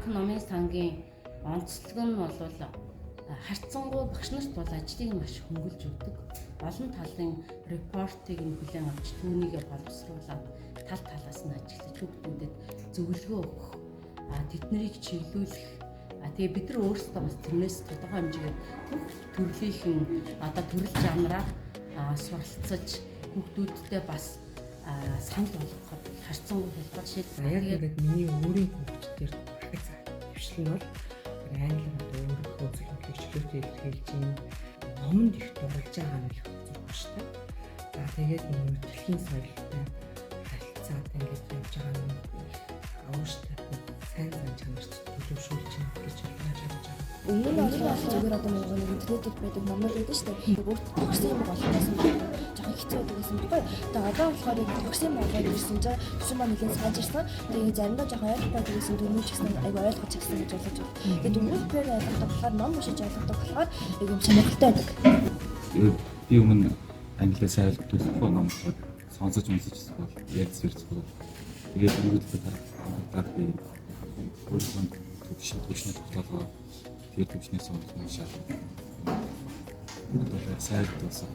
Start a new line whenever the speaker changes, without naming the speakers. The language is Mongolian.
Номын сангийн онцлог нь бол харьцангуй багш нарт бол ажлыг маш хөнгөлж өгдөг. Олон талын репортыг нь хүлээн авч түүнийгээ боловсруулад тал талаас нь ажиглаж хүүхдүүдэд зөвлөгөө өгөх, тэднийг чиглүүлэх. Тэгээ бид нар өөрсдөө бас тэрнээс тодорхой хэмжээгээр бүх төрлийнхэн одоо төрөл жанраар суралцаж хүүхдүүдтэй бас санал болгоход харьцангуй хэлбэр шил.
Яг ингээд миний өөрийн хүүхдүүдээр ахиц төвшил нь бол англиар одоо өөрийнхөө үзэл бодлыг чөлөөтэй илэрхийлж юм номонд их дурлж байгаа нь их зурштай. За тэгээд нөгөө дэлхийн соёлтой харилцаад ингээд явж байгаа нь их ууштай сайн сайн чанарт төлөвшүүлж байна гэж ойлгож байгаа.
Өмнө нь бол зүгээр одоо нэг интернетээр байдаг номнууд байдаг шүү дээ. Өөрт тохирсон юм олохоос нь жоохон хэцүү байдаг гэсэн баггүй. Тэгээ одоо болохоор яг тохирсон юм олоод ирсэн чинь төвшин маань нэлээд сайжирсан. Тэгээ заримдаа жоохон ойлгохгүй байдаг гэсэн дүрмийг ч гэсэн айгу ойлгож ирсэн гэж ойлгож байна. Тэгээ дүрмийг бээр ойлгодог болохоор, ном уншиж ойлгодог болохоор яг юм сонирхолтой байдаг.
Би өмнө англиар сайн ойлгохгүй, ном сонсож унсаж бол ярьж ярьж. Тэгээд ерөөдөө дараа би өөрийнхөө төвшний тогтоолгоо тэр төвшнээс уншаад бол сайн болсон.